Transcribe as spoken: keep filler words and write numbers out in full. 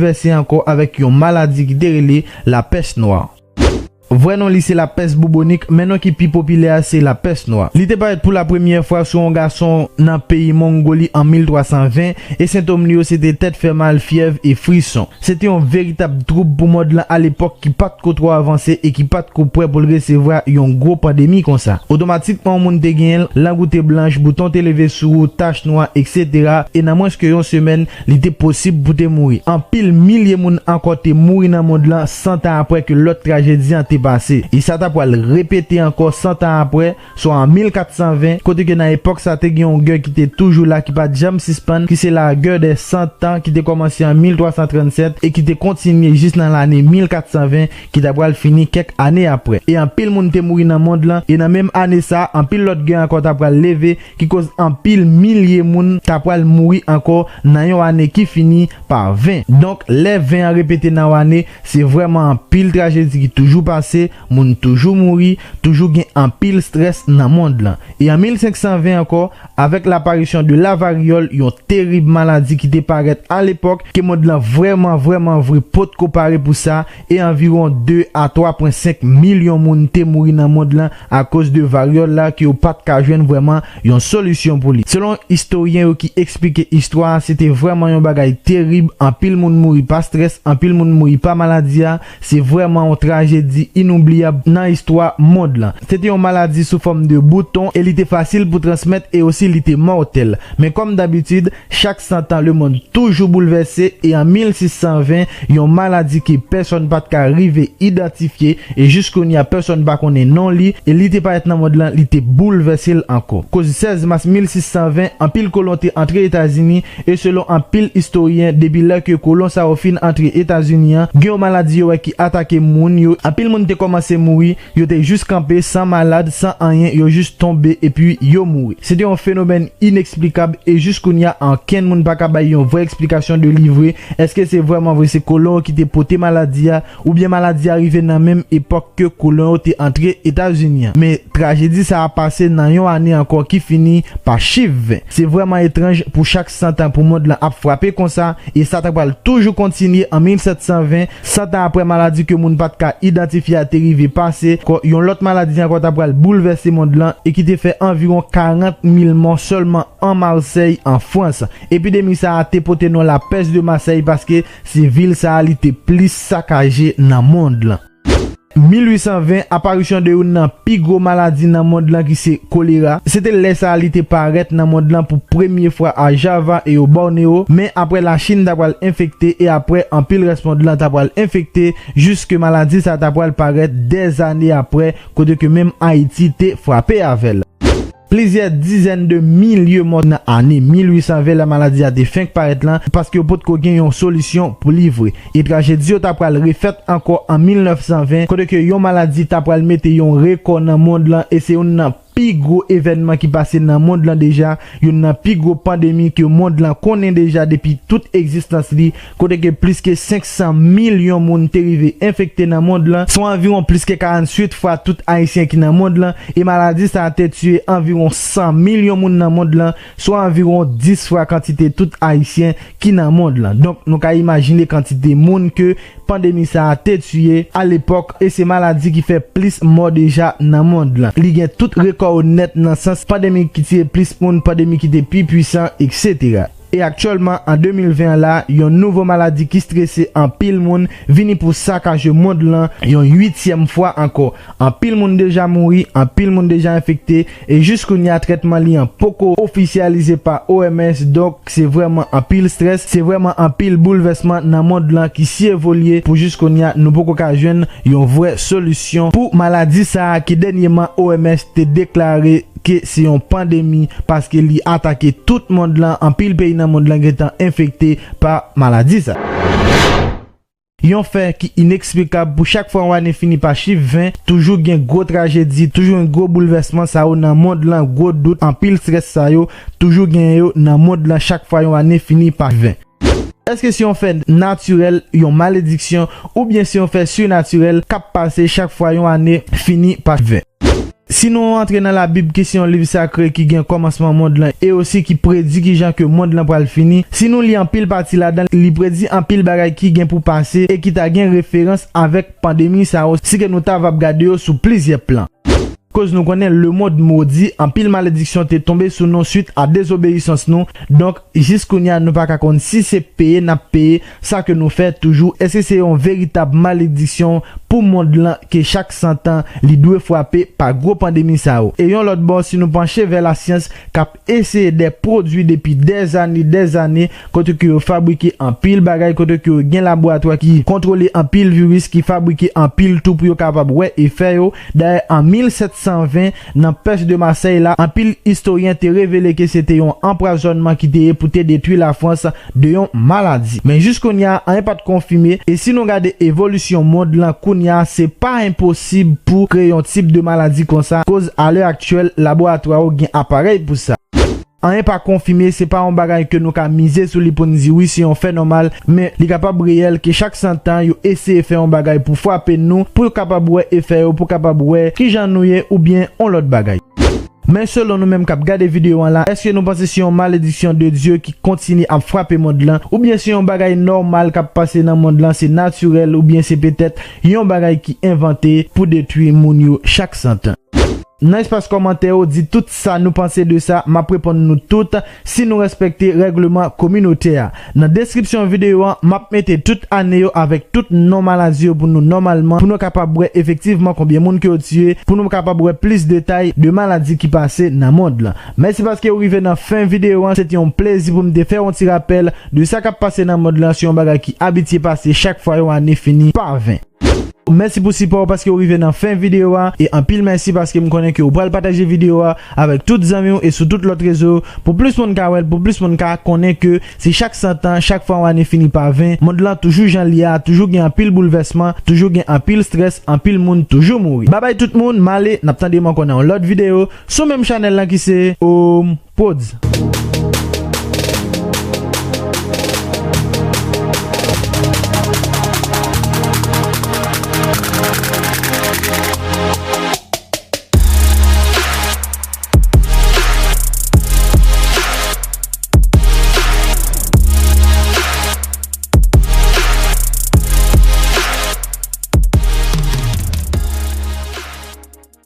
boulvèse ankò avèk yon maladi ki te rele lapès nwa. Vrè non li se lapès boubonik, men non ki pi popilè a se lapès nwa. Li te parèt pou lapremyè fwa sou yon gason nan peyi Mongoli an mil twa san ven, e sentòm li yo se te tèt fè mal, fyèv e frison. Se te yon veritab twoub pou mond lan alepòk ki pa t ko twò avanse e ki pa t ko prè pou l resevwa yon gwo pandemi konsa. Otomatikman, yon moun te genyen l, lang ou te blanch, bouton te leve sou ou, tach nwa, etsetera. E nan mwens ke yon semèn, li te posib pou te mouri. Anpil milye moun ankò te mouri nan mond lan san tan apre ke lòt trajedi an te pase. E sa ta pral repete ankò san tan apre, swa an mil kat san ven, kote ke nan epòk sa te gen yon gè ki te toujou la, ki pa t janm sispann, ki se la guerre des cent ans, ki te kòmanse an mil twa san trannsèt e ki te kontinye jis nan lane mil kat san ven, ki ta pral fini kèk ane apre. E anpil moun te mouri nan mond lan, e nan menm ane sa, anpil lòt gè ankò ta pral leve, ki koz anpil milye moun ta pral mouri ankò nan yon ane ki fini pa ven. Donk, lè ven an repete nan yon ane, se vrèman anpil trajedi ki toujou pase, moun toujou mouri, toujou gen anpil strès nan mond lan. E an mil senk san ven ankò, avèk laparisyon de la varyòl, yon terib maladi ki te parèt alepòk, ke mond lan vrèman, vrèman vre potko pare pou sa, e anviwon de a twa pwen senk milyon moun te mouri nan mond lan akoz de varyòl la ke yo pa t ka jwenn vrèman yon solisyon pou li. Selon istoryen yo ki eksplike istwa a, se te vrèman yon bagay terib, anpil moun mouri pa strès, anpil moun mouri pa maladi a, se vrèman yon trajedi inoubliyab nan istwa mond lan. Se te yon maladi sou fòm de bouton e li te fasil pou transmèt e osi li te mòtèl. Men kòm dabitid, chak san tan lemonn toujou boulvèse e an mil sis san ven, yon maladi ke pèsonn pa t ka rive idantifye e jiskounya pèsonn pa konnen non li e li te parèt nan mond lan, li te boulvèse l ankò. Koz sèz mas mil sis san ven, anpil kolon te antre Etazini e selon anpil istoryen, depi lè ke kolon sa yo fin antre Etazini an, gen yon maladi yo wè ki atake moun yo, anpil moun te kòmanse mouri, yo te jis kanpe san malad, san anyen, yo jis tonbe epi yo mouri. Se te yon fenomèn ineksplikab e jiskounya ankenn moun pa ka bay yon vrè eksplikasyon de li vre. Èske se vrèman vre se kolon yo ki te pote maladi a, oubyen maladi a rive nan menm epòk ke kolon yo te antre Etazini an? Men trajedi sa a pase nan yon ane ankò ki fini pa chif ven. Se vrèman etranj pou chak san tan pou mond lan ap frape konsa, e sa ta pral toujou kontinye an mil sèt san ven, san tan apre maladi ke moun pa t ka idantifye a te rive pase, kò, yon lòt maladi ankò ta pral boulvèse mond lan e ki te fè anviwon karant mil mò sèlman an Masèy, an Frans. Epidemi sa a te pote non lapès de Masèy paske se vil sa a li te plis sakaje nan mond lan. Mil uit san ven, aparisyon de youn nan pi gwo maladi nan mond lan ki se kolera. Se te lè sa a li te parèt nan mond lan pou premye fwa a Java e o Bòneo, men apre Lachin ta pral enfekte e apre anpil rès mond lan ta pral enfekte, jiske maladi sa a ta pral parèt dèzane apre, kote ke menm Ayiti te frape avè l. Plizyè dizèn de milye mò nan ane mil uit san ven lè maladi a te fenk parèt lan, paske yo potko gen yon solisyon pou li vre. E trajedi yo ta pral refèt ankò an mil nèf san ven, kote ke yon maladi ta pral mete yon rekò nan mond lan, e se youn nan pi gwo evènman ki pase nan mond lan deja, youn nan pi gwo pandemi ke mond lan konnen deja depi tout egzistans li, kote ke plis ke senk san milyon moun te rive enfekte nan mond lan, swa anviwon plis ke karanntuit fwa tout Ayisyen ki nan mond lan, e maladi sa a te tiye anviwon san milyon moun nan mond lan, swa anviwon dis fwa kantite tout Ayisyen ki nan mond lan. Donk, nou ka imajine kantite moun ke pandemi sa a te tiye alepòk, e se maladi ki fè plis mò deja nan mond lan. Li gen tout rekò yo nèt nan sans pandemi ki tiye plis moun, pandemi ki te pi pwisan, etsetera. E aktyèlman, an de mil ven an la, yon nouvo maladi ki strese anpil moun vini pou sakaje mond lan yon uityèm fwa ankò. Anpil moun deja mouri, anpil moun deja enfekte, e jiskounya trètman li an poko ofisyalize pa O M S, donk se vrèman anpil strès, se vrèman anpil boulvèsman nan mond lan ki si evolye pou jiskounya nou poko ka jwenn yon vrè solisyon pou maladi sa a ki dènyèman O M S te deklare ke se yon pandemi, paske li atake tout mond lan, anpil peyi nan mond lan gentan enfekte pa maladi sa. Yon fè ki ineksplikab, pou chak fwa yon ane fini pa chif ven, toujou gen gwo trajedi, toujou gen gwo boulvèsman sa yo nan mond lan, gwo dout, anpil strès sa yo, toujou gen yo nan mond lan chak fwa yon ane fini pa ven. Èske se yon fè natirèl, yon malediksyon, oubyen se yon fè sinatirèl k ap pase chak fwa yon ane fini pa ven? Si nou antre nan Labib ki se yon liv sakre ki gen kòmansman mond lan e osi ki predi kijan ke mond lan pral fini, si nou li anpil pati ladan, li predi anpil bagay ki gen pou pase e ki ta gen referans avèk pandemi sa yo, si ke nou ta va ap gade yo sou plizyè plan. Koz nou konnen lemonn modi, anpil malediksyon te tonbe sou nou swit a dezobeyisans nou. Donk, jis kounye a, nou pa ka konn si se peye n ap peye sa ke nou fè toujou. Èske se yon veritab malediksyon pou mond lan ke chak san tan li dwe frape pa gwo pandemi sa yo? E yon lòt bò, si nou panche vè lasyans k ap eseye dè pwodui depi dèzane, dèzane, kote ke yo fabrike anpil bagay, kote ke yo gen laboratwa ki kontwole anpil viris, ki fabrike anpil tou pou yo kapab wè efè yo. Dayè, an mil sèt san ven, nan pès de Masèy la, anpil istoryen te revele ke se te yon anpwazònman ki te ye pou te detwi Lafrans de yon maladi. Men jis kounye a, anyen pa t konfime, e si nou gade evolisyon mond lan kounye a, se pa enposib pou kreye yon tip de maladi konsa, koz a lè aktyèl, laboratwa yo gen aparèy pou sa. Anyen pa konfime, se pa yon bagay ke nou ka mize sou li pou n di wi, se yon fè nòmal, men li kapab reyèl ke chak san tan yo eseye fè yon bagay pou frape nou, pou yo kapab wè efè yo, pou kapab wè kijan nou ye oubyen yon lòt bagay. Men selon nou menm k ap gade videyo an la, èske nou panse se yon malediksyon de Dye ki kontinye ap frape mond lan, oubyen se yon bagay nòmal k ap pase nan mond lan, se natirèl, oubyen se petèt yon bagay ki envante pou detwi moun yo chak san tan? Nan espas kòmantè yo, di tout sa nou panse de sa, m ap reponn nou tout si nou respekte règleman kominotè a. Nan deskripsyon videyo an, m ap mete tout ane yo avèk tout non maladi yo pou nou nòmalman, pou nou kapab wè efektivman konbyen moun ke yo tiye, pou nou kapab wè plis detay de maladi ki pase nan mond lan. Mèsi paske ou rive nan fen videyo an, se te yon plezi pou m te fè yon ti rapèl de sa k ap pase nan mond lan, se yon bagay ki abitye pase chak fwa yon ane fini pa ven. Mèsi pou sipò w paske w rive nan fen videyo a, e anpil mèsi paske m konnen ke w pral pataje videyo a avèk tout zanmi w e sou tout lòt rezo, pou plis moun ka wè l, pou plis moun ka konnen ke se chak san tan, chak fwa yon ane fini pa ven, mond lan toujou jan l ye a, toujou gen anpil boulvèsman, toujou gen anpil strès, anpil moun toujou mouri. Babay tout moun, m ale, n ap tande m ankò nan yon lòt videyo sou menm chanèl lan ki se Home Prodz.